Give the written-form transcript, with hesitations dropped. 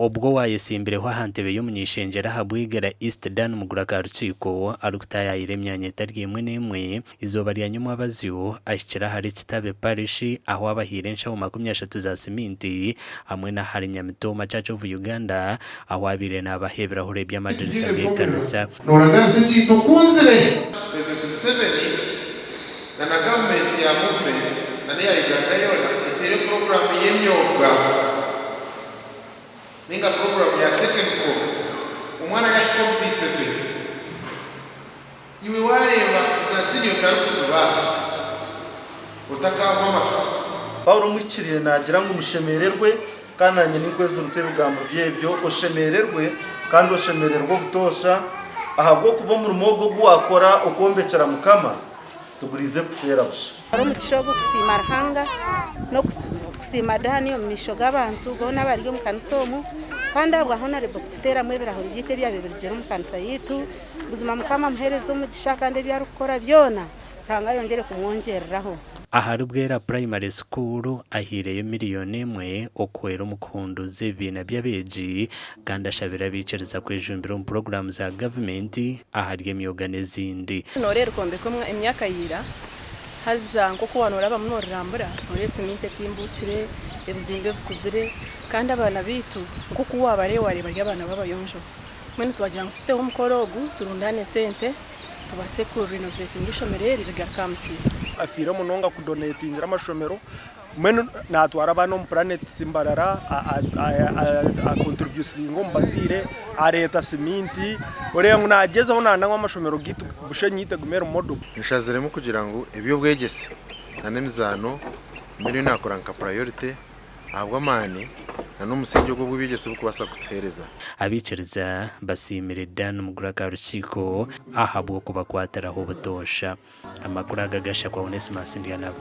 Obwo owaayesimbireho aha ntebe y'omuny'eishengyero aha Bwigera East Dan Mugura Karukiiko arikutaayaayira emyanya etari emwe n'emwe, eizooba rya nyomwabazyo ahikire ahari Kitabe Parish ahu abahaire enshaho 30 za siminti hamwe n'ahari Nyamitooma Church of Uganda ahu abaire naabaha ebirahure by'amadirisa g'ekanisa. Nooraganisa ekintu okunzire. President Museveni na na gavumenti ya movement na n'eya Uganda yoona eteire puroguraamu y'emyoga ninga puroguraamu ya tekeniko omwana yahika omu P7 iwe wareeba eza siniya otarikuzibaasa otakaahwa amatsiko. Paulo omuhikiriire naagira ngu mushemererwe, kandi naanye ninkwezurisa ebigambo bye ebyo, oshemererwe kandi oshemererwe obutoosha, ahabw'okuba omurimo ogu ogu waakora okwombekyera Mukama tiguriize kufeera busha. Hariho omugisha ogu kusiima Ruhanga n'okusiima Dan omu maisho g'abantu boona abari omu kanisa omu kandi ahabwa Honarebo kututeeramu ebirahuri byaitu ebyabaire birugire omu kanisa yaitu. Buzima Mukama amuheereze omugisha kandi ebi arikukora byona Ruhanga ayongyere kumwongyereraho. Ahari Bwera Primary School ahaireyo miriyoni emwe okuhwera omu kuhunduuza ebibiina by'abeegi kandi ashabire abaikiriza kwejumbira omu puroguraamu za gavumenti ahari emyoga n'ezindi. Nooreeba rikombekwa emyaka ya ira, haza nk'oku waaba noorabamu noorirambura, nooreeba esiminti etimbuukire, ebizimbe bikuzire, kandi abaana baitu nk'oku waabareeba waareeba bari abaana b'abayonjo. Mbwenu twagira ngu tuteho omukoro ogu turundaane esente tubaase kurinovetinga eishomero eri rigaruke aha mutindo. Afiire munonga kudonetingira amashomero mbwenu natwara abaana omu Planets Mbarara akontributinga omu bazaire areeta siminti oreeba ngu nagyezaho nayenda ngu amashomero gaitu Bushenyi yaitu egume eri model. Nshaziremu kugira ngu eby'obwegyese n'emizaano mbe niyo naakora nka priority ahabw'amaani na n'omusingye ogu ogw'ebyegyese burikubaasa kutuheereza. Abaikiriza basiimire Dan Mugura Karukiiko ahabw'okubakwatiraho obutoosha. Amakuru aga gashakwa Onesmus Ndyanabo.